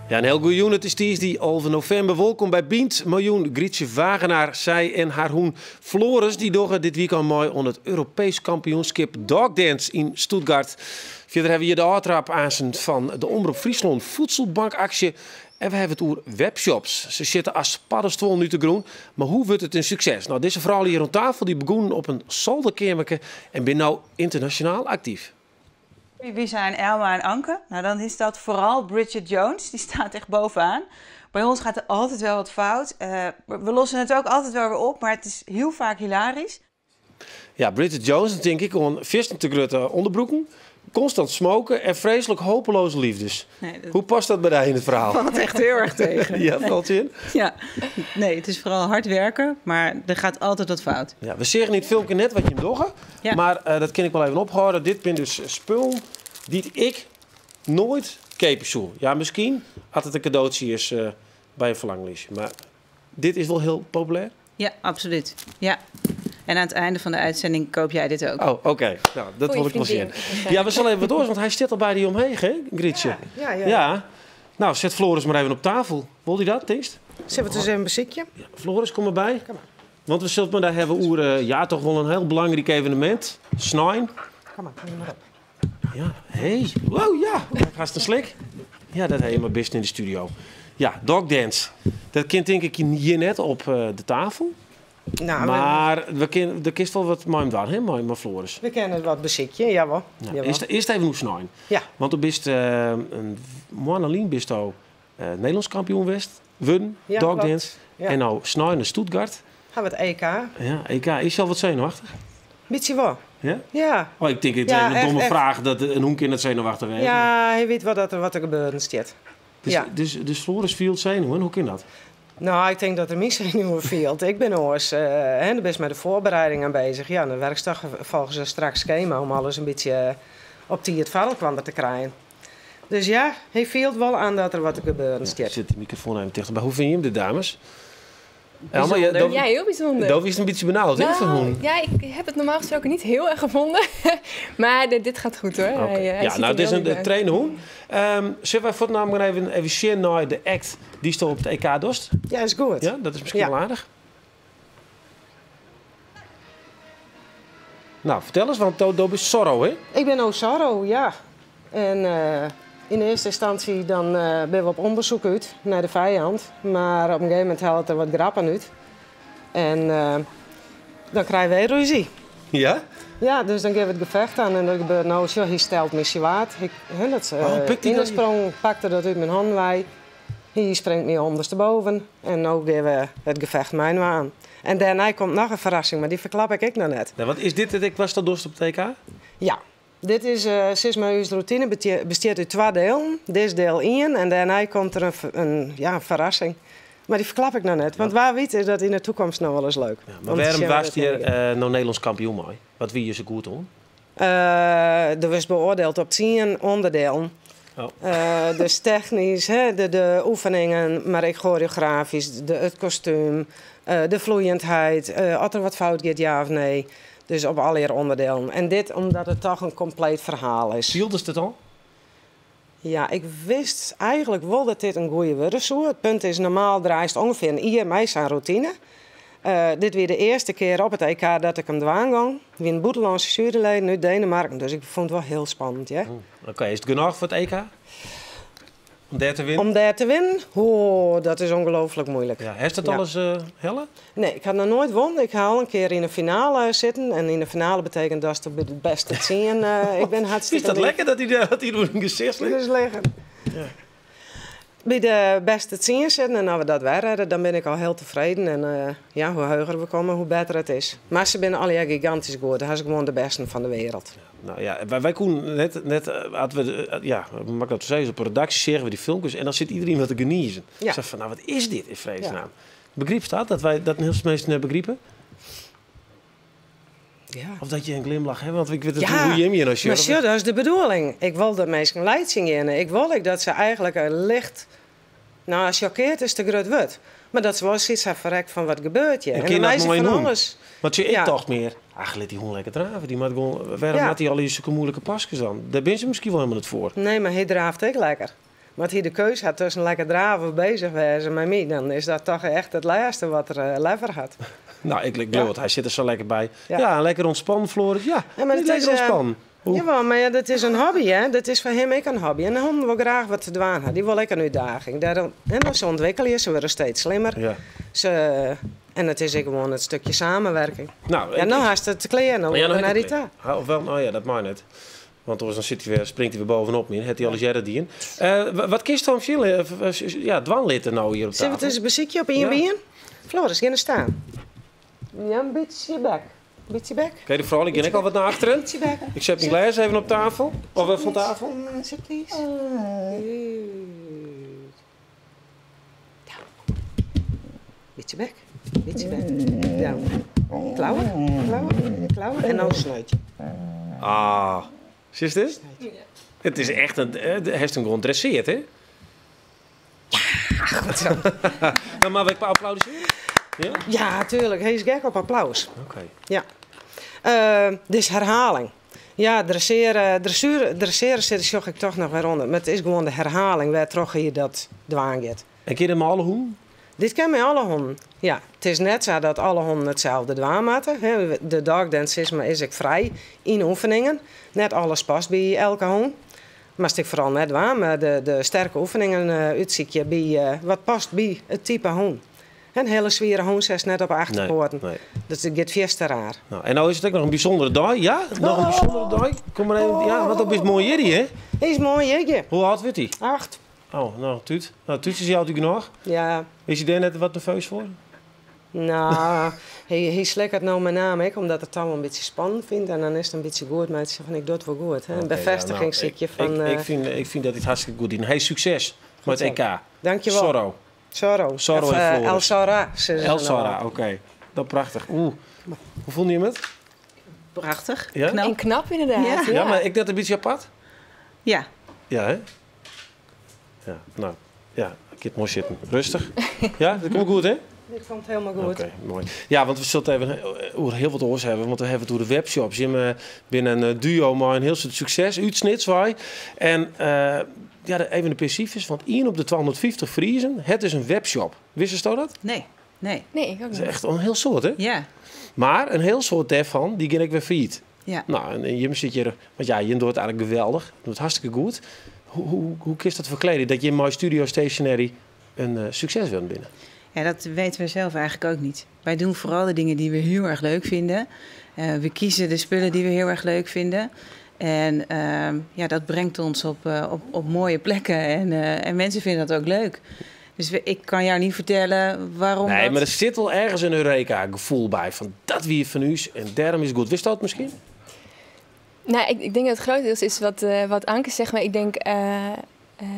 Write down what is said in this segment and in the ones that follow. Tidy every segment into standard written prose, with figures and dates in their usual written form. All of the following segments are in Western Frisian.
Ja, in hiel goede jûn. It is tiisdei 11 novimber. Wolkom by Bynt. Miljoen Grytsje Wagenaar, sy en har hûn Floris, dy dogge dit wykein mei oan it Europeesk kampioenskip Dogdance yn Stuttgart. Fierder hawwe we hjir de ôftraap aansen fan de Omrop Fryslân Voedselbankaksje. En we hawwe it oer webshops. Se sjitte as paddestuollen út de grûn. Mar hoe wurdt it in sukses? No, dizze froulju hjir oan tafel dy begûnen op in solderkeamerke en binne no ynternasjonaal aktyf. Wie zijn Elma en Anke? Nou, dan is dat vooral Bridget Jones. Die staat echt bovenaan. Bij ons gaat er altijd wel wat fout. We lossen het ook altijd wel weer op, maar het is heel vaak hilarisch. Ja, Bridget Jones, dan tink ik oan fierstente grutte ûnderbroeken, konstant smoke en freeslik hopeloze liefdes. Nee, dat Hoe past dat by dy yn it ferhaal? Valt echt heel erg tegen. Ja, falt tsjin? Ja, nee, het is vooral hard werken, maar er gaat altijd wat fout. Ja, we seagen yn it filmke net wat jim dogge, mar dat kin ik wol even ophâlde. Dit binne dus spullen dy't ik noait keapje soe. Ja, miskien as it in kadootsje is by in ferlanglistje, mar dit is wol hiel populêr. Ja, absoluut. Ja. En aan het einde van de uitzending koop jij dit ook. Oh, oké. Nou, dat Voor je wol ik wol vriendin. sjen. Ja, we sille even wat oars, want hy stiet al by dy omheech, hè, Grytsje? Ja, ja, ja. Ja. Nou, set Floris mar even op tafel. Wol dy dat, tinkst? Sille we it ris even besykje? Ja, Floris, kom mar by. Kom mar. Want we sille it mar dêr hawwe oer, ja, toch wol in hiel belangryk evenemint. Snein. Kom mar, kom mar op. Ja, hey. Wow, ja. Hast in slik? Ja, dat ha je mar bisten yn de studio. Ja, dogdance. Dat kin tink ik hjir net op de tafel. Nou, we Maar we kin, der kinst wol wat mei him dwaan, hè, mei Floris. We kinne it wat besykje, jawol. Ja, Jawol. Earst even oer snein. Ja. Want do bist in moanne lyn bisto Nederlânsk kampioen west wurden, Ja, dogdance. klopt. Ja. En no snein nei Stuttgart. Ha we it EK. Ja, EK. Is al wat senuwachtich? Bytsje wol. Ja? Ja. Oh, ik tink, it is Ja, even in echt, domme echt. fraach dat in hûn kin net senuwachtich wêze. Ja, hy wit wol dat der wat te gebeuren stiet. Dus, Ja. dus Floris fielt senuwen, hoe kin dat? Nou, ik tink dat er myn senuwen fielt. Ik bin oars, hè, do bist mei de foarbereiding aan bezich. Ja, dan werkst toch folgens in strak skema om alles in bytsje op tiid foar elkoar te krijen. Dus ja, hy fielt wol oan dat der wat te gebeuren Ja, stiet. sit de microfoon even tichterby. Hoe fine jim dit, dames? Elma, ja, Bijzonder. Ja, heel bijzonder. Do wiest in bytsje benaud, hè, Nou, foar hûnen? ja, ik heb het normaal gesproken niet heel erg gevonden. Maar dit gaat goed, hoor. Oké. Hij Ja, ziet nou, er het is heel in leuk uit. trainde hûn. Sille wy fuort namelijk even sjen nei de act dy'tsto op it EK dochst? Ja, is goed. Ja, dat is miskien Ja. wol aardich. Nou, fertel ris, want do bist Zorro, hè? Ik bin no Zorro, ja. En yn earste ynstânsje dan binne we op ûndersyk út nei de fijand. Mar op in gegeven momint hellet er wat grappen út. En dan krije wy rúzje. Ja? Ja, dus dan gean we it gefecht oan en dat gebeurt no. Sjoch, hy stelt my swaard. Ik, hè, dat is, Oh, pikt hy yn de dat? sprong pakte dat út myn hannen wei. Hy springt my ûndersteboven en no gean we it gefecht mei-inoar oan. En dêrnei komt noch in ferrassing, mar dy ferklap ik ek noch net. Nou, wat is dit it ek watsto dochst op it EK? Ja, dit is, sis mar, ús rûtine bestiet út twa dielen. Dit is diel 1 en dêrnei komt der in ferrassing. Mar dy ferklap ik noch net, want wa wit is dat yn de toekomst noch wolris leuk. Ja, mar Om te wêrom sjen waardst wat it hjir, is. no Nederlânsk kampioen mei? Wat wie je sa goed oan? Der wurdst beoardield op 10 ûnderdielen. Oh. Dus technysk, hè, de oefeningen, mar ek choreografysk, it kostuum, de floeiendheid, oft der wat fout giet, ja of nee. Dus op allegear ûnderdielen. En dit omdat it toch in kompleet ferhaal is. Fieldest it al? Ja, ik wist eigenlik wol dat dit in goeie wurde soe. It punt is, normaal draaist ûngefear in jier mei sa'n rûtine. Dit wie de earste kear op it EK dat ik him dwaan gong. It wienen bûtenlânske juryleden út Denemarken, dus ik fûn it wol hiel spannend. Ja. Oké, is it genôch foar it EK? Om dêr te winnen? Om dêr te winnen? Oh, dat is ongelooflijk moeilijk. Ja, hast it Ja. alris helle? Nee, ik ha noch noait wûn. Ik ha al in kear yn de finale sitten. En yn de finale betekent datst by de bêste 10, ik bin hartstikke Is dat lief. lekker dat hy oer in gesicht ligt? Dus liggen. Ja. By de bêste 10 sitten en as we dat wer redde, dan bin ik al hiel tefreden. En ja, hoe heger we komme, hoe better it is. Mar se binne allegear gigantysk goed. Dat is gewoan de bêsten fan de wereld. Ja, nou ja, wy koenen net, net, as we ja, mag ik dat sizze, op de redaksje seagen we dy filmkes en dan sit iderien wat te geniezen. Ja. Sa fan, nou, wat is dit yn fredesnaam? Ja. Begrypst dat, dat wy dat in hiel soad minsken net begripe? Ja. Of dat je in glimlach ha, want ik wit it Ja, hoe jim hjir no maar sjogge. sjoch, dat is de bedoeling. Ik wol dat minsken laitsjen geane. Ik wol ek dat se eigenlik in licht, nou, choqueerd is te grut wurd. Maar dat ze wel zoiets ha ferrekt fan wat gebeurt hjir. En En kin dan dat mei se mei in fan hûn? alles. Want sjoch, ik Ja. tocht mear, ach, lit dy hûn lekker drave. Dy moat gewoan, wêrom Ja. moat dy al sulke muoilike paskes dan? Dêr binne se miskien wol helemaal net foar. Nee, mar hy draaft ek lekker. Want hy de keus hat tusken lekker drave of beuzich wêze mei my, dan is dat toch echt it lêste wat er leaver hat. Nou, ik leau it, hy sit der sa lekker by. Ja. Ja, lekker ontspannen, Floris. Ja, Ja, maar het lekker is, ontspannen. Hoe? Jawel, mar ja, dat is in hobby, hè? Dat is foar him ek in hobby. En de hûn wol graach wat te dwaan ha. Dy wol ek in útdaging. Dêrom, en dan se ûntwikkelje, se wurde steeds slimmer. Ja. Se, en it is ek gewoan it stikje samenwerking. Nou, Ja, no hast it klear, no Ja, nou nei heb dy ik ta. het Ha, of wel, nou ja, dat mei net. Want oars dan sit hy wer, springt hy wer bovenop my. Hat hy al eens earder dien. Wat kinst dan fiele, ja, dwaan litte no hjir op Sille we it tafel? ris besykje op ien Ja. bien? Floris, gean der stean. Ja, in bytsje bek. Bytsje bek. Oké, de froulju gean ek al wat nei achteren. Bytsje bek. Ik set myn glês even op tafel. Of fan tafel. Sit, please. Goed. Bytsje bek. Bytsje bek. Ja. Klauwen, klauwen, klauwen. En dan snuitje. Ah, zie je dit? Het is echt een. Hij heeft hem gewoon gedresseerd, hè? Ja, goed zo. Nou, maar we applaudisseren? Ja? Ja, tuurlijk. Hij is gek op applaus. Oké. Ja. Dus herhaling. Ja, dresseren, dressuur, dresseren zit sjoch ik toch noch wer ûnder. Mar it is gewoan de herhaling wêrtroch je dat dwaan giet. En kin je mei alle hûnen? Dit kin mei alle hûnen. Ja, it is net sa dat alle hûnen itselde dwaan moatte. Hè, de dogdance is, is ek frij yn oefeningen. Net alles past by elke hûn. Moatst ek foaral net dwaan, mar de sterke oefeningen útsykje by wat past by it type hûn. In hiele swiere hûn setst net op achterpoaten. Nee, nee. Dat giet fierste raar. Nou, en no is it ek noch in bysûndere dei. Ja, noch in bysûndere dei. Kom mar even. Ja, want dat is moai jierdei, hè? Is moai jierdei. Hoe âld wurdt hy? 8. Oh, nou, Tuut. Nou, Tuut is altyd genôch. Ja. Is hy dêr net wat nerveus foar? Nou, hy slikt no mei name ek, omdat er it dan in bytsje spannend fynt. En dan is it in bytsje goed, mar fan ik doch it wol goed. Hè? Een Oké, ja, befêstiging nou, sykje fan, ik fyn dat it hartstikke goed dien. Hey, sukses mei it Goed zo. EK. Dankjewel. Zorro. Zorro. Zorro Of, en Floris. El Zorra, sizze El se Zorra, no. oké. Dat prachtich. Oeh. Hoe fûn je it? Prachtich. Ja? Knap. En knap inderdaad. Ja. Ja, mar ek net in bytsje apart? Ja. Ja, hè? Ja, nou, ja, ik moai sitten. Rêstich. Ja, dat komt goed, hè? Ik fûn it hielendal goed. Oké, moai. Ja, want we sille it even oer hiel wat oars hawwe, want we hawwe it oer de webshops. Jimme binne in duo mei in hiel soad sukses út Snits wei. En ja, even de sifers, want 1 op de 250 Friezen, hat dus in webshop. Wist dat? Nee, nee. Nee, ik ook Dat is net. echt in hiel soad, hè? Ja. Mar in hiel soad dêrfan, dy geane ek wer fallyt. Ja. Nou, en jimme sit hjir, want ja, jimme docht it eigentlik geweldich, docht it hartstikke goed. Hoe kinst dat ferklearje dat jimme mei Studio Stationary in sukses wurden binne? Ja, dat weten we zelf eigenlijk ook niet. Wij doen vooral de dingen die we heel erg leuk vinden. We kiezen de spullen die we heel erg leuk vinden. En ja, dat brengt ons op mooie plekken. En mensen vinden dat ook leuk. Dus ik kan jou niet vertellen waarom Nee, dat mar der sit wol ergens in Eureka-gefoel by. Fan dat wie fan ús en dêrom is it goed. Wist dat miskien? Nou, ik denk dat het grotendeels is wat Anke zegt. Maar ik denk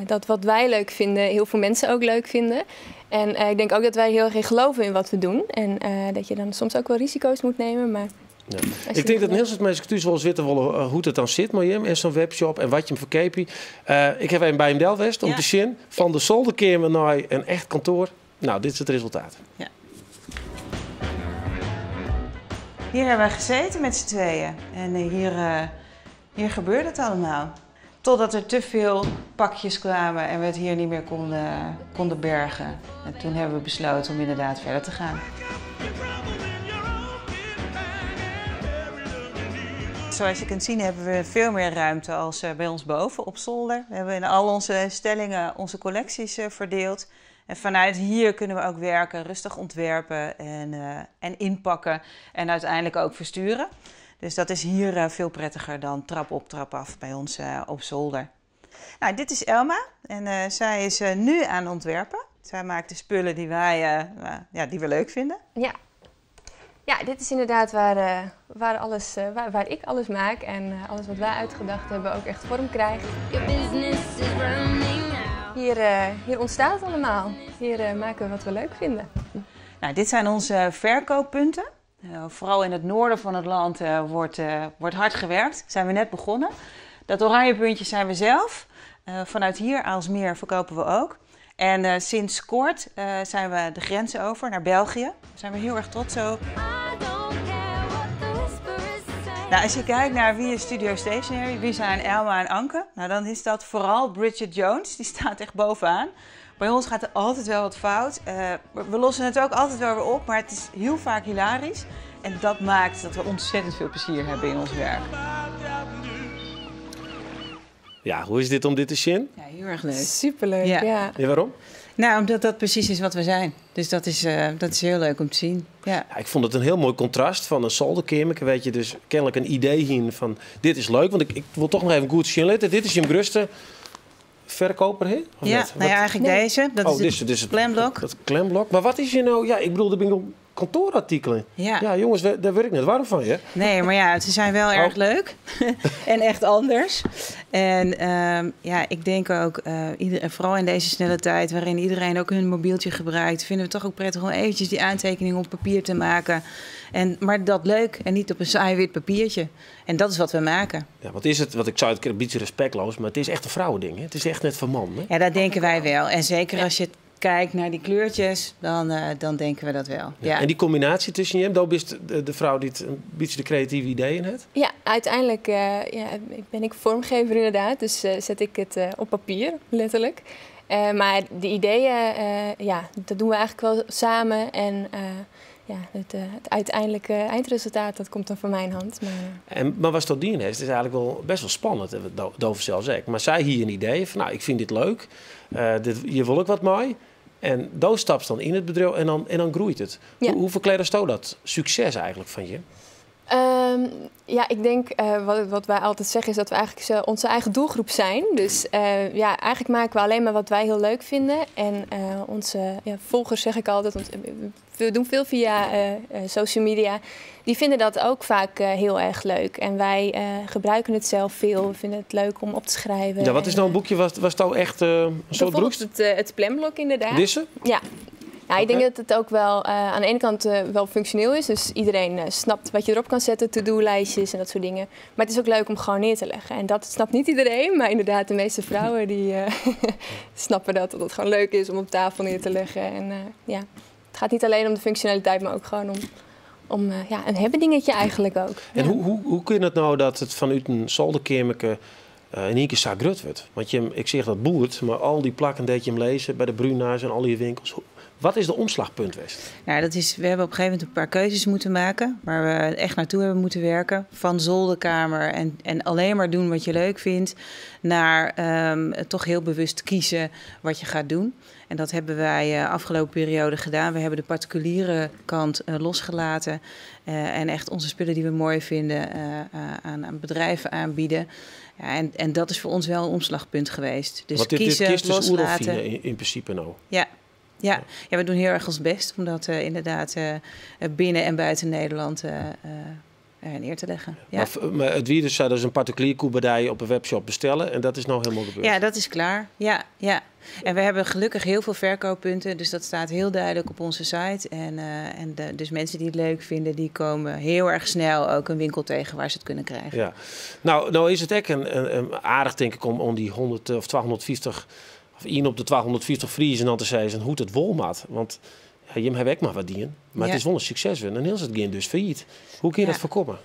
dat wat wij leuk vinden, heel veel mensen ook leuk vinden. En ik denk ook dat wij heel erg in geloven in wat we doen. En dat je dan soms ook wel risico's moet nemen. Maar Ja. als je Ik denk dat dat hiel soad minsken thús wolris witte wolle hoe't it dan sit mei jim en sa'n webshop en wat jim ferkeapje. Ik ha even by jim del west om te sjen fan de solderkeamer nei in echt kantoar. Nou, dit is it resultaat. Ja. Hier hebben we gezeten met z'n tweeën. En hier gebeurde het allemaal. Totdat er te veel pakjes kwamen en we het hier niet meer konden bergen. En toen hebben we besloten om inderdaad verder te gaan. Zoals je kunt zien hebben we veel meer ruimte als bij ons boven op zolder. We hebben in al onze stellingen onze collecties verdeeld. En vanuit hier kunnen we ook werken, rustig ontwerpen en inpakken en uiteindelijk ook versturen. Dus dat is hier veel prettiger dan trap op, trap af bij ons op zolder. Nou, dit is Elma en zij is nu aan het ontwerpen. Zij maakt de spullen die ja, die we leuk vinden. Ja. Ja, dit is inderdaad waar ik alles maak en alles wat wij uitgedacht hebben ook echt vorm krijgt. Your business is running out. Hier ontstaat het allemaal. Hier maken we wat we leuk vinden. Nou, dit zijn onze verkooppunten. Vooral in het noorden van het land wordt hard gewerkt. Zijn we net begonnen. Dat oranje puntje zijn we zelf. Vanuit hier, Aalsmeer, verkopen we ook. En sinds kort zijn we de grens over naar België. Daar zijn we heel erg trots op. Nou, als je kijkt naar wie is Studio Stationery, wie zijn Elma en Anke? Nou, dan is dat vooral Bridget Jones. Die staat echt bovenaan. Bij ons gaat er altijd wel wat fout. We lossen het ook altijd wel weer op, maar het is heel vaak hilarisch. En dat maakt dat we ontzettend veel plezier hebben in ons werk. Ja, hoe is dit om dit te zien? Ja, heel erg leuk. Superleuk, ja. Ja, waarom? Nou, omdat dat precies is wat we zijn. Dus dat is heel leuk om te zien. Ja. Ja, ik vond het een heel mooi contrast van een zolderkamer. Weet je, dus kennelijk een idee hier van dit is leuk. Want ik wil toch nog even goed zien laten. Dit is je grootste verkoper, hè? Of Ja, net? nou ja, eigenlijk Nee. deze. Dat Oh, is het dit is het klemblok. Dat klemblok. Maar wat is je nou? Ja, ik bedoel, er zijn kantoorartikelen. Ja. Ja, jongens, daar word ik net warm van, hè? Nee, maar ja, ze zijn wel erg leuk. En echt anders. En ja, ik denk ook, vooral in deze snelle tijd waarin iedereen ook hun mobieltje gebruikt, vinden we het toch ook prettig om eventjes die aantekening op papier te maken. Maar dat leuk en niet op een saai wit papiertje. En dat is wat we maken. Ja, wat is het? Want ik zou het een beetje respectloos, maar het is echt een vrouwending. Hè? Het is echt net van man, hè? Ja, dat denken wij wel. En zeker als je kijkt naar die kleurtjes, dan denken we dat wel. Ja. En die combinatie tussen je, daar is de vrouw die het een beetje de creatieve ideeën heeft? Ja, uiteindelijk ben ik vormgever inderdaad. Dus zet ik het op papier, letterlijk. Maar de ideeën, dat doen we eigenlijk wel samen. En het uiteindelijke eindresultaat, dat komt dan van mijn hand. Maar, Maar wat dat dien heeft, is eigenlijk wel best wel spannend, hè, wat Dover zelf zegt. Maar zij hier een idee van, nou, ik vind dit leuk, hier wil ik wat mee. En Doof stapt dan in het bedrijf en dan groeit het. Ja. Hoe verklaar je dat succes eigenlijk van je? Ik denk wat wij altijd zeggen is dat we eigenlijk onze eigen doelgroep zijn. Dus eigenlijk maken we alleen maar wat wij heel leuk vinden. En onze volgers, zeg ik altijd, want we doen veel via social media. Die vinden dat ook vaak heel erg leuk. En wij gebruiken het zelf veel. We vinden het leuk om op te schrijven. Ja, wat is nou een boekje? Was het nou echt een soort Bijvoorbeeld broeks? het planblok inderdaad. Disse? Ja. Ik denk dat het ook wel aan de ene kant wel functioneel is. Dus iedereen snapt wat je erop kan zetten, to-do-lijstjes en dat soort dingen. Maar het is ook leuk om gewoon neer te leggen. En dat snapt niet iedereen, maar inderdaad de meeste vrouwen die snappen dat het gewoon leuk is om op tafel neer te leggen. En het gaat niet alleen om de functionaliteit, maar ook gewoon om een hebbedingetje eigenlijk ook. En hoe kun je het nou dat het vanuit een zolderkamerke in één keer zo grut wordt? Want ik zeg dat boert, maar al die plakken dat je hem lezen bij de Bruna's en al die winkels. Wat is de omslagpunt geweest? Nou, we hebben op een gegeven moment een paar keuzes moeten maken, waar we echt naartoe hebben moeten werken. Van zolderkamer en alleen maar doen wat je leuk vindt, naar toch heel bewust kiezen wat je gaat doen. En dat hebben wij afgelopen periode gedaan. We hebben de particuliere kant losgelaten en echt onze spullen die we mooi vinden aan bedrijven aanbieden. Ja, en dat is voor ons wel een omslagpunt geweest. Dus Want dit kiezen, kist dus loslaten. Oerolfine in principe nou. Ja. Ja. Ja, we doen heel erg ons best om dat inderdaad binnen en buiten Nederland neer te leggen. Ja. Maar het virus zou dus een particulier koebedij op een webshop bestellen en dat is nou helemaal gebeurd. Ja, dat is klaar. Ja, ja. En we hebben gelukkig heel veel verkooppunten, dus dat staat heel duidelijk op onze site. En dus mensen die het leuk vinden, die komen heel erg snel ook een winkel tegen waar ze het kunnen krijgen. Ja. Nou is het echt een aardig, denk ik, om die 100 of 250 of 1 op de 250 Friesen en dan te zeggen hoe het wolmaat. Want ja, Jim heb ik maar wat dienen. Maar het is wel een succes weer. En heel is het geen dus failliet. Hoe kun je dat voorkomen?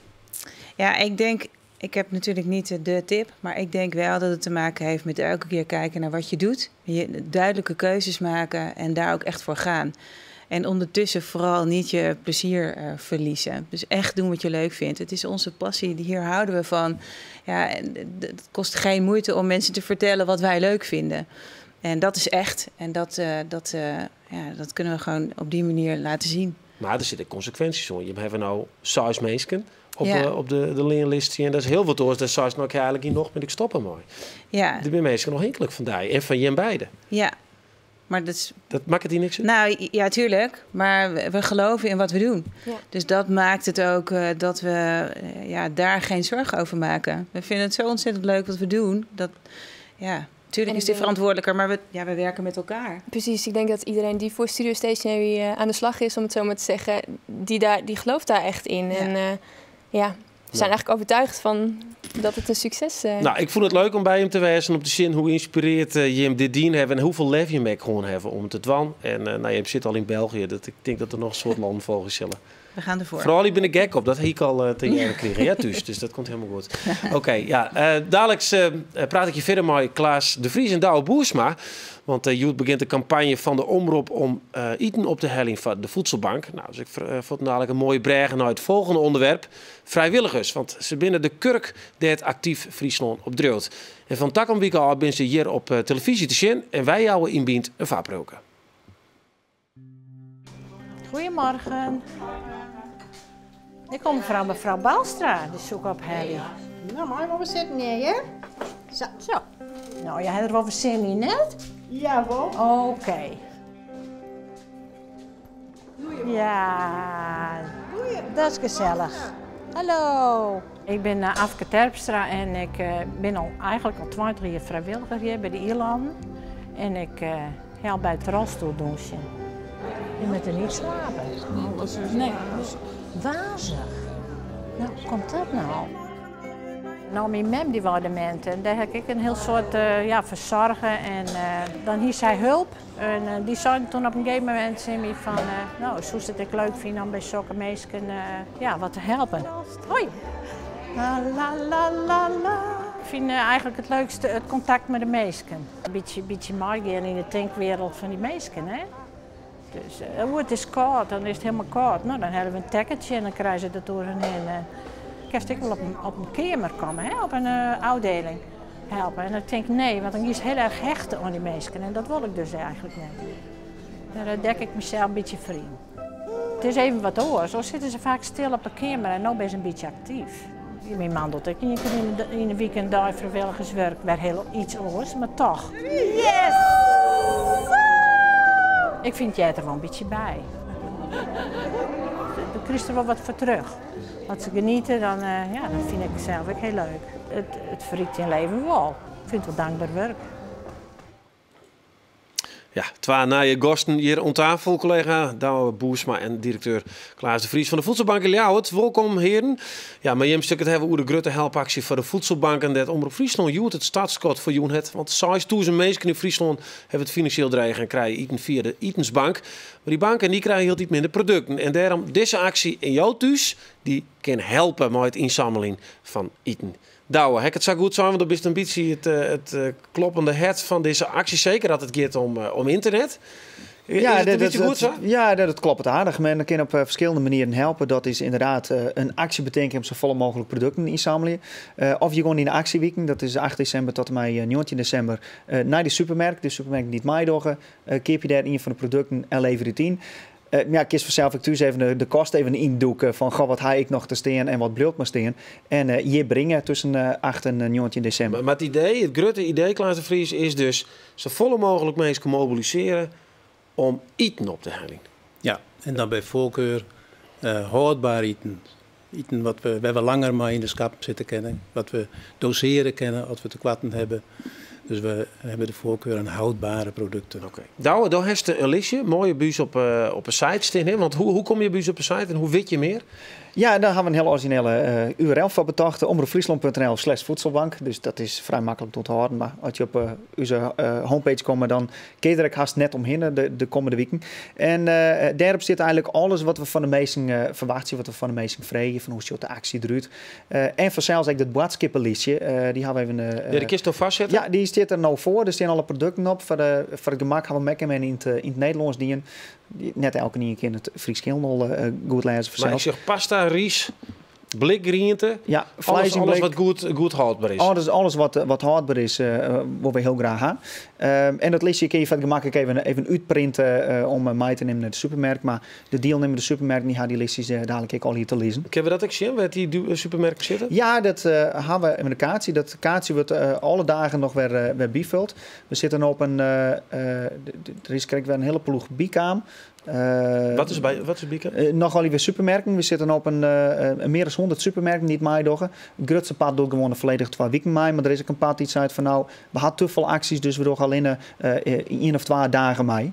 Ja, ik denk, ik heb natuurlijk niet de tip, maar ik denk wel dat het te maken heeft met elke keer kijken naar wat je doet. Je duidelijke keuzes maken en daar ook echt voor gaan. En ondertussen vooral niet je plezier verliezen. Dus echt doen wat je leuk vindt. Het is onze passie, hier houden we van. Ja, en het kost geen moeite om mensen te vertellen wat wij leuk vinden. En dat is echt. En dat kunnen we gewoon op die manier laten zien. Maar er zitten consequenties aan. Je hebt nou 6 mensen op de leerlist. En dat is heel wat hoor. Dat 6 nog eigenlijk hier nog met ik stoppen mooi. Ja. De mensen nog enkelijk vandaag. En van je en beide. Ja. Maar dat is... Dat maakt het hier niks uit? Nou, ja, tuurlijk. Maar we geloven in wat we doen. Ja. Dus dat maakt het ook dat we daar geen zorgen over maken. We vinden het zo ontzettend leuk wat we doen. Dat, ja, tuurlijk is dit verantwoordelijker, maar we werken met elkaar. Precies, ik denk dat iedereen die voor Studio Stationery aan de slag is, om het zo maar te zeggen, die gelooft daar echt in. Ja. En we zijn eigenlijk overtuigd van dat it in sukses. Nou, ik fûn it leuk om by jim te wêzen, om te sjen hoe ynspirearre jim dit dien hawwe en hoefolle lef jim ek hân hawwe om te dwaan. En nou, jim sitte al yn België, dat ik tink dat der noch in soad lannen folgje sille. We gaan ervoor. Foaral, ik bin der gek op. Dat hie ik al te hearren krigen. Ja, thús. Dus dat komt hielendal goed. Oké, ja. Daliks praat ik hjir fierder mei Klaas de Vries en Douwe Boersma. Want hjoed begjint de kampanje fan de Omrop om iten op te heljen foar de Voedselbank. Nou, dus ik fûn daliks in moaie brêge nei it folgjende ûnderwerp. Frijwilligers, want se binne de kurk dêr't Actief Fryslân op driuwt. En fan takom wike ôf binne se hjir op telefyzje te sjen en wy jouwe yn Bynt in foarpriuwke. Goedemorgen. Ik kom fan mefrou Balstra, dy soe ik ophelje. Nou, mei wol sitten hjir, hè? Zo. Zo. Nou, je hebt der wol sin yn, net? Ja, wol. Oké. Ja, dat is gesellich. Hallo. Ik bin Afke Terpstra en ik bin al eigentlik al 20 jier frijwilliger hjir by de Ielânnen. En ik help by it rolstoeldûnsjen. Je moatte net sliepe. Nee, wazich. Nou, hoe komt dat no? Nou, myn mem dy wie demint en dêr ha ik in hiel soad ja, fersoarge en dan hie sy help. En dy sei doe op in gegeven momint tsjin my fan, nou, soest it ek leuk fine om by sokke minsken ja, wat te helpen. Hoi. La la la la la. Ik fyn eigentlik it leukste it kontakt mei de minsken. In bytsje meigean yn de tinkwereld fan dy minsken. Hè? Dus, oh, it is kâld, dan is it hielendal kâld. Nou, dan hawwe we in tekkentsje en dan krije se dat oer hun hinne. Ik kin ek wol op in keamer komme, hè? Op in ôfdieling helpe. En dan tink ik nee, want dan giest hiel erch hechte oan dy minsken en dat wol ik dus eigentlik net. Dêr dek ik mysels in bytsje foar yn. It is even wat oars. Oars sitte se faak stil op de keamer en no binne se in bytsje aktyf. Myn man docht ek ien kear yn de wike in dei frijwilligerswurk, wer hiel yts oars, mar toch. Yes! Ik fyn it heart der wol in bytsje by. Do krijst der wol wat foar terug. As se geniete, dan, ja, dat fyn ik sels ek hiel leuk. It ferriket dyn libben wol. Ik fyn it wol tankber wurk. Ja, twa nije gasten hjir oan tafel, kollega Douwe Boersma en direkteur Klaas de Vries fan de Voedselbank yn Ljouwert. Wolkom, hearen. Ja, mei jim sil ik it hawwe oer de grutte helpaksje foar de voedselbanken dêr't Omrop Fryslân hjoed it startskot foar jûn hat. Want 6000 minsken yn Fryslân hawwe it finansjeel dreech en krije iten fia de itensbank. Mar dy banken dy krije hieltyd minder produkten. En dêrom dizze aksje yn jo thús, dy kin helpe mei it ynsammeljen fan iten. Douwe, ha ik it sa goed sein? Want do bist in bytsje it kloppende hert fan dizze aksje. Seker as it giet om ynternet. Is Ja, it in dat, bytsje goed sa? Ja, dat kloppet aardich. Men kin op ferskillende manieren helpe. Dat is ynderdaad in aksje betinke om safolle mooglik produkten ynsammelje. Of je gewoan yn de aksjewiken, dat is 8 desimber oant en mei 19 desimber, nei de supermerk. De supermerk dy't meidogge, keapje dêr ien fan de produkten en leverje it yn. Ja, kinst fansels ek thús even de kast even yndûke fan goh, wat ha ik noch te stean en wat bliuwt mar stean. En hjir bringe tusken 8 en 19 desimber. Mar it idee, it grutte idee, Klaas de Vries, is dus safolle mooglik minsken mobilisearje om iten op te heljen. Ja, en dan by foarkar hâldber iten. Iten wat we, wêr't we langer mei yn de skap sitte kinne, wat we dosearje kinne as we tekoarten hawwe. Dus we hawwe de foarkar oan hâldbere produkten. Oké. Douwe, do hast in listje, moaie by ús op 'e site stean. Hè? Want hoe komme je by ús op 'e site en hoe witte je mear? Ja, dêr hawwe we in hiel orizjinele URL foar betocht. omropfriesland.nl/voedselbank. Dus dat is frij maklik te ûnthâlden. Mar as je op ús homepage komme, dan kin je der ek hast net omhinne de kommende wiken. En dêrop stiet eigentlik alles wat we fan de minsken ferwachtsje, wat we fan de minsken freegje, fan hoe sjocht de aksje derút. En fansels ek dat boadskippenlistje. Dy hawwe we even, Ja, dy kinst no foarsette? Ja, dy stiet der no foar. Der steane alle produkten op. Foar it gemak hawwe we him ek even yn it Nederlânsk dien. Net elkenien kin it Frysk hielendal goed lêze Mar ik fansels. sjoch pasta, rys, blikgriente, Ja, fleis yn alles blik. wat goed hâldber is. Alles wat hâldber is, wolle we hiel graach ha. En dat listje kinne je foar it gemak ek even útprinte om mei te nimmen nei de supermerk. Mar de dielnimmende supermerken dy ha dy listjes dalik ek al hjir te lizzen. Kinne we dat ek sjen, wêr't dy supermerken sitte? Ja, dat hawwe we in kaartsje. Dat kaartsje wurdt alle dagen noch wer byfuld. We sitte no op in, der is krekt wer in hiele ploech bykaam. Wat is by, wat is by? Noch al supermerken. We sitte op in mear dan 100 supermerken dy't meidogge. It grutste part docht gewoan de folledige 2 wiken mei, mar der is ek in part dy't seit fan no, we ha te folle aksjes, dus we dogge allinne 1 of 2 dagen mei.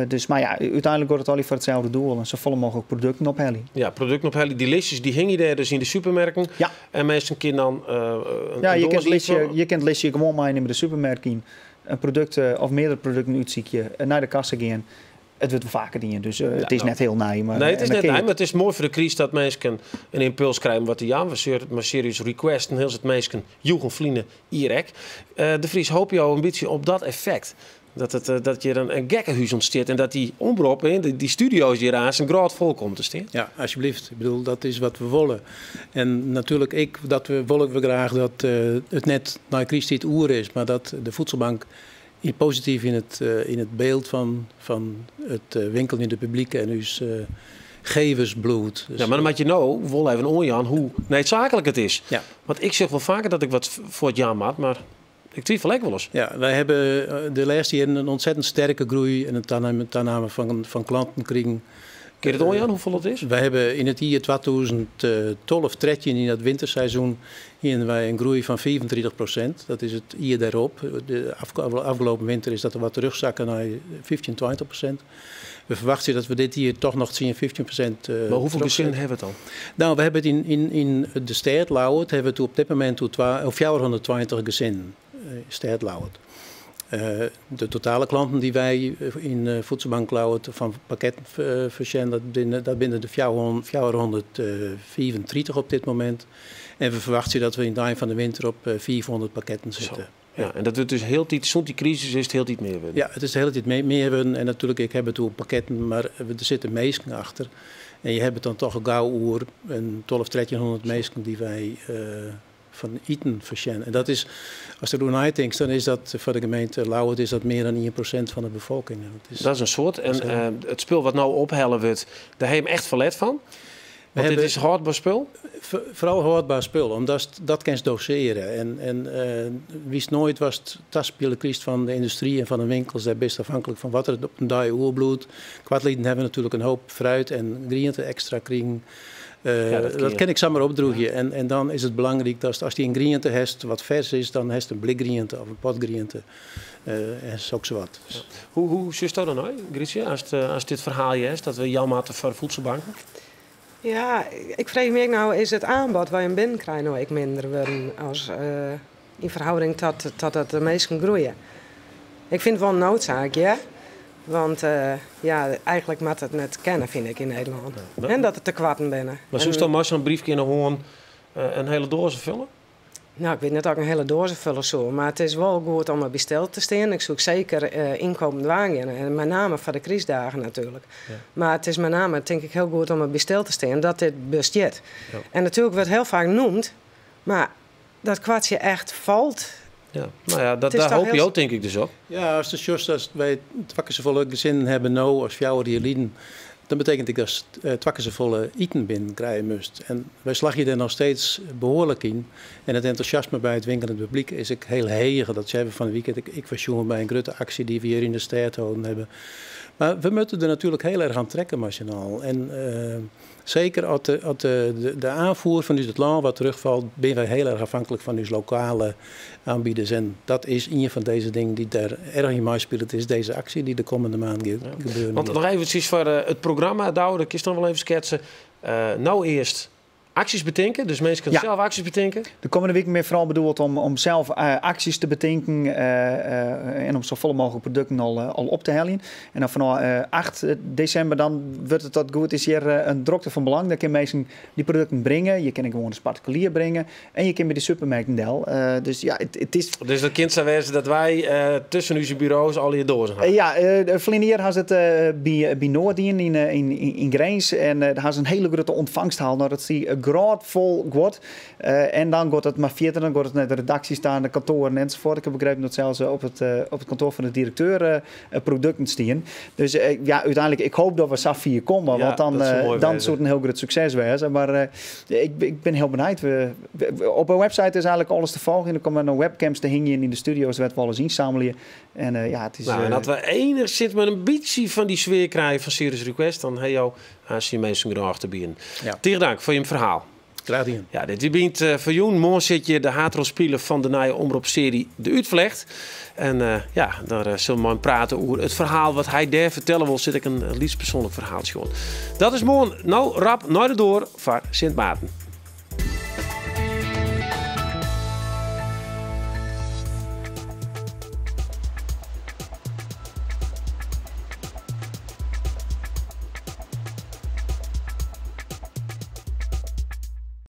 Dus, mar ja, úteinlik giet it allegear foar itselde doel en safolle mooglik produkten ophelje. Ja, produkten ophelje. Dy listjes dy hingje dêr dus yn de supermerken. Ja. En minsken kinne dan in Ja, je doas kinne it listje, ynfolje. je kinne it listje gewoan meinimme de supermerk yn. In produkt of meardere produkten útsykje, nei de kassa gean. It wurdt faker dien, dus it is no. net hiel nij. Mar, Nee, it is en dan net kin je nij, mar it is moai foar de kryst dat minsken in ympuls krije om wat te jaan. We stjoere mar serious requesten, hiel soad minsken joegen ferline jier ek. De Vries, hoopje jo in bytsje op dat effekt? Dat hjir in gekkehûs ûntstiet en dat dy omrop, hè, dy studio's hjir oan in grôtfol komt te stean? Ja, alsjeblieft. Ik bedoel, dat is wat we wolle. En natuerlik ek, dat we wolle we graach dat it net nei krysttiid oer is, mar dat de voedselbank posityf yn it byld fan it winkeljende publyk en ús gevers bliuwt. Dus, Ja, mar dan moatte je no wol even oanjaan hoe needsaaklik it is. Ja. Want ik sis wol faker dat ik wat foar it jaan moat, mar ik twivelje ek wolris. Ja, wy hawwe de lêste jierren in ûntsettend sterke groei en in taname fan klanten krigen. Kinne je it oanjaan hoefolle it is? Wy hawwe yn it jier 2012, 13, yn dat winterseizoen, hiene wy in groei fan 35%. Dat is it jier dêrop. De ôfrûne winter is dat der wat terugzakken nei 15, 20%. We ferwachtsje dat we dit jier dochs noch 10, 15% Mar hoefolle terugzetten. gesinnen hawwe we it dan? No, we hawwe it yn de stêd Ljouwert hawwe we it op dit momint oer of 420 gesinnen, stêd Ljouwert. De totale klanten dy't wy yn Voedselbank Ljouwert fan pakketten foarsjen, dat binne de 435 op dit momint. En we ferwachtsje dat we yn it ein fan de winter op 500 pakketten sitte. Ja, en dat wurdt dus hieltyd, sûnt dy krisis is it hieltyd mear wurden. Ja, it is de hiele tiid mear wurden. En natuerlik, ik ha it oer pakketten, mar der sitte minsken achter. En je hawwe it dan dochs gau oer in 12, 1300 minsken dy't wy fan iten foarsjen. En dat is, ast deroer neitinkst, dan is dat foar de gemeente Ljouwert is dat mear dan 1% fan de befolking. Dat is, Dat is in soad. En Dat is heel- it spul wat no ophelle wurdt, dêr ha je echt ferlet fan. Want dit hawwe- is hâldber spul. Foaral hâldber spul, omdat dat kinst dosearje. En witst noait watst taspile krijst fan de yndustry en fan de winkels. Dêr bist ôfhinklik fan wat der op in dei oerbliuwt. Koartlyn hawwe we natuerlik in hoop fruit en griente ekstra krigen. Ja, dat kin Dat je. kin ik samar opdrûgje. En dan is it belangryk dat ast dy in griente hast wat fers is, dan hast in blikgriente of in potgriente. En soksawat. Dus, Hoe sjochst dat dan no, Grietje, ast dit ferhaal hearst, dat we jaan moatte foar voedselbanken? Ja, ik freegje my ek no, is it oanbod wat je binnenkrije no ek minder wurden as yn ferhâlding ta dat de minsken groeie? Ik fyn it wol in needsaak, ja. Want ja, eigentlik moat it net kinne, fyn ik, yn Nederlân. En dat der tekoarten binne. Mar soest dan mar sa'n briefke gewoan in hiele doaze folje? No, ik wit net oft ik in hiele doaze folje soe, mar it is wol goed om derby stil te stean. Ik soe seker ynkeapen dwaan gean. En mei name foar de krystdagen natuerlik. Mar it is mei name, tink ik, hiel goed om derby stil te stean dat dit bestiet. En natuerlik wurdt hiel faak neamd, mar dat kwartsje echt falt. Ja, no ja, It is dêr dochs hoopje hiel- jo tink ik dus op. Ja, ast it sjochst, as wy twa kear safolle gesinnen hawwe no as 4 jier lyn, dan betekent ek dat twa kear safolle iten binnen krije moatst. En wy slagje dêr noch steeds behoarlik yn. En it entûsjasme by it winkeljend publyk is ek hiel heech. Dat seinen we fan 'e wike. Ik wie sjoen by in grutte aksje dy't we hjir yn de stêd holden hawwe. Mar we moatte der natuerlik hiel erch oan trekke, masinaal. En seker as de oanfier fanút it lân wat terugfalt, binne wy hiel erch ôfhinklik fan ús lokale oanbieders. En dat is ien fan dizze dingen dy't dêr erch yn meispilet, is dizze aksje dy't de kommende maand giet gebeuren. Want noch eventsjes foar it programma, Douwe, dat kinst noch wol even sketse. No earst aksjes betinke, dus minsken sels aksjes betinke. De kommende wiken mear foaral bedoeld om sels aksjes te betinken en om safolle mooglik produkten al op te heljen. En dan fanôf 8 desimber dan wurdt it dat goed is hjir in drokte fan belang. Dan kinne minsken dy produkten bringe. Je kinne gewoan as partikulier bringe. En je kinne by de supermerken del. Dus ja, it is... Dus dat kin sa wêze dat wy tusken ús buro's al dy doazen hawwe. Ja, ferline jier ha se it by Noardien yn Grins. En dêr ha se in hiele grutte ûntfangsthal. No, dat is dy grôtfol guod. En dan giet it mar fierder, dan giet it nei de redaksjes ta, de kantoaren ensafuort. Ik ha begrepen dat sels op it kantoar fan de direkteur produkten stean. Dus ja, úteinlik, ik hoopje dat we sa fier komme, Ja, want dan, dat soe moai dan wêze. soe it in hiel grut sukses wêze. Mar ik bin hiel benijd. Op de website is eigentlik alles te folgjen. Der komme noch webcams te hingjen yn de studio's wêr't we alles ynsammelje. En ja, it is, Nou, en as we enigszins mar in bytsje fan dy sfear krije fan Serious Request, dan ha jo aanst minsken genôch te bieden. Ja. Tige tank foar jim ferhaal. Graach dien. Ja, dit wie Bynt foar jûn. Moarn sit hjir de haadrolspiler fan de nije Omrop-searje De Útflecht. En ja, dêr sille we mei him prate oer it ferhaal wat hy dêr fertelle wol. Sit ek in lyts persoanlik ferhaaltsje oan. Dat is moarn. No, rap nei de doar foar Sint Maarten.